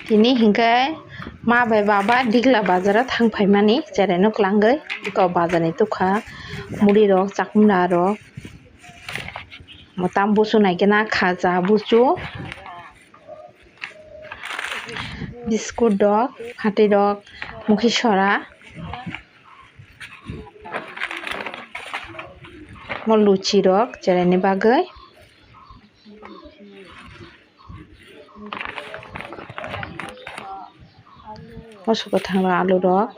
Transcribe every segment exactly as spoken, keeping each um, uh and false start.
Tini hinkhe ma bai baba Dikla bazaro thang phaimani cherai no kwlangwi. Eko bazarni tukha muri rok, chakmra rok, motam buchu naikhe na khaja buchu, biscuit rok, phatwi rok, mukhi sora, mo luchi rok cheraini bagwi. Moso kwthang rok, alu rok.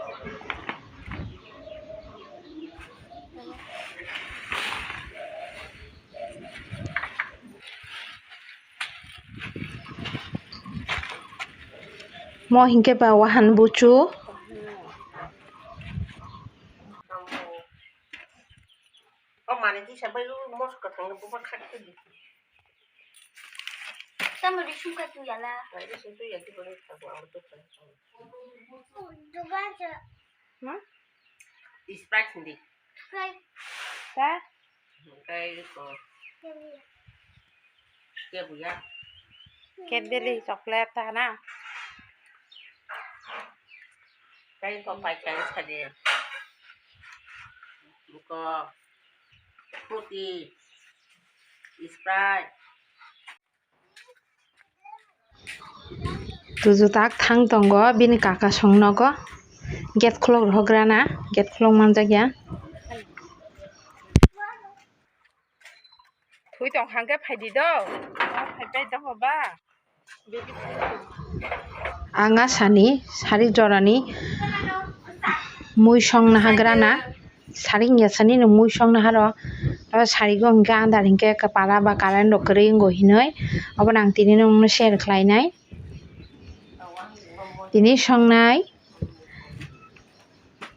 Mo hinkhe ba wahan buchu. O manui kisa bai o moso kwthang no bubar kha khe di. Tamo ri sum kha tu yala. Ai ri sum tu ya di bani kha bo amo to kha. Dugan se. Ma? Sprite hindi. Sprite. Ta? Kai ko. Ke buya. Cadbury chocolate ta na. Kai ko pai kai sa de. Ko. Fruity. Sprite. Tuju tak thang tongo bini kaka song nogo. Gate khulok rohok rana, gate khulok manjak ya. Thui tong hangke phaidi do. Phaipai do ba. Ang asani sari jorani mui song naha grana, sari wngya sani no mui song naha ro, o sari go hingke andar hingke kwpala ba current rok kwrwi wngo hinui, obo no ang tini nongno share khlainai. Tini songnai.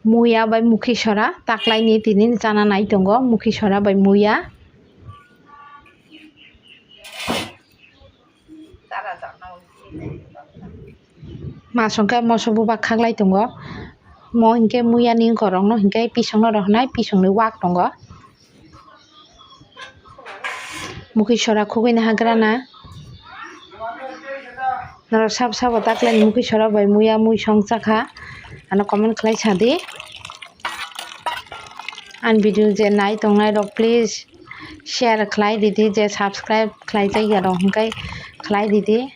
Muya bai mukhi sora taklaini tini chana nai tongo, mukhi sora bai muya. Masongkhe moso buba khaklai tongo, mo hinkhe muya ni korokno hinkhe pisongno rohornai, pisongni wak tongo. Mukhi sora khugui naha grana. Norok sabo sabo taklai mukhi sora bai muya mui song chakha. Ano comment khlai sadi. Ani video je nai tongnai rok please share khlai didi, je subscribe khlai jak ya rok hwnkhe khlai didi.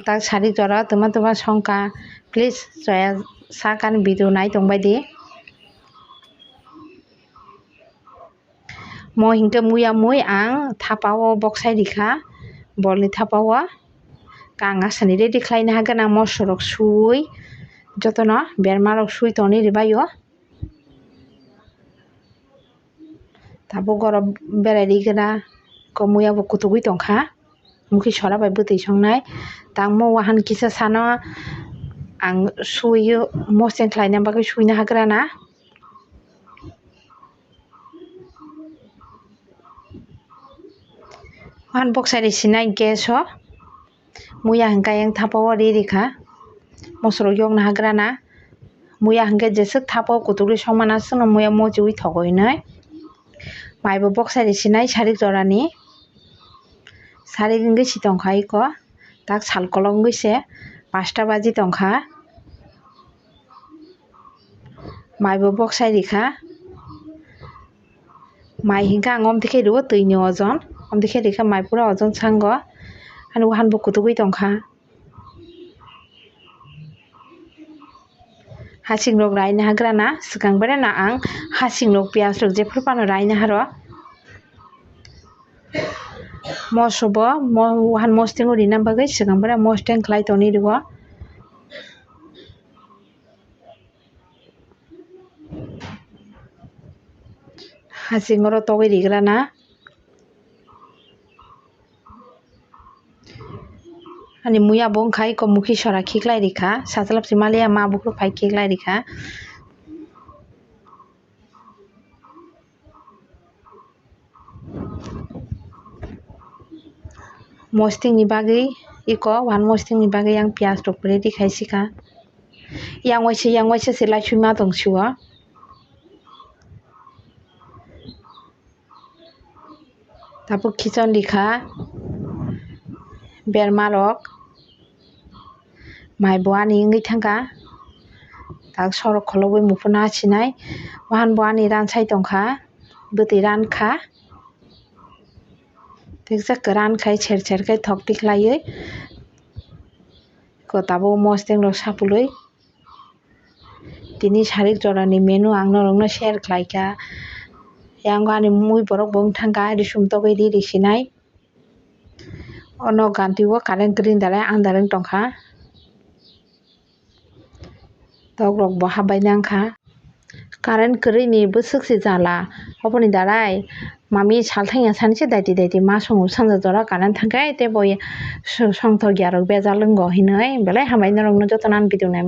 Tak sari jora tuma tuma songkha please joya sak ani video nai tongbai di. Mo hinkhe muya mui ang thapa o boksai rikha, bolni thapa o. Kang asani ready khlaina hagana mosorok sui, jotono bermarok sui tongni ribaio. Tabuk oro berai rigena, ko muya bo kutugui tongkha. Mukhi sora bai bwtwi songnai. Tangmo wahan kisa sano ang suiyo, moseng khlaina bagwi suina hagrana. Wahan boksai ri sinai gas o. Muya hwnkhe ayang thapa o ri rikha. Mosorok yokna hagrana. Muya hwnkhe jeswk thapa o kutuk ri songmana swkno muya mochiwi thogo hinwi. Maibo boksai ri sinai sarik jorani. Sarik wngwi si tongkha iko. Tak sal kolok wngwi se pasta baji tongkha. Maibo boksai rikha. Mai hinkhe ang omtwi khe rwo twini ojon. Omtwi khe rikha mai pura ojon sango. Ani wahan bo kutugwi tongkha. Hasing rok raina hagrana, swkang berana ang hasing rok piyaj rok jephru phano raina haro. Moso bo mo wahan mosting o rina bagwi swkang bera mosting khlai tongni rwo. Hasing oro togwi rigrana. Ani muya bo wngkha iko mukhi sora khiklai rikha, sajlap si maliya ma buphuru phai khiklai rikha. Mosting ni bagwi iko, wan mosting ni bagwi ang piyaj rok ready khai sika. Yang waisa, yang waisa se laisui ma tong sio. Tabuk khichon likha berma rok mai bo ani wngwi thangkha. Tak sorok kholobwi muphuna sinai wahan bo ani ran sai tongkha, bwtwi ran kha. Teksa kwran khai ser ser khai thok tikhlaiwi ko tabuk mosteng rok sapului. Tini sarik jorani menu ang norokno share khlaikha. Yang ani mui borok bo wng thangkha risum togwi ri risinai. Ono gantio current kwrwini dalai ang dalai wng tongkha. Tok rok bo habai nangkha. Current kwrwini bwswk se jala. Oboni dalai mami sal thangya sani se daiti daiti ma songo sanja jora current thangkhe tei bo songthok ya rok bejal wngo hinwi belai hambai norokno jotono ang video nai.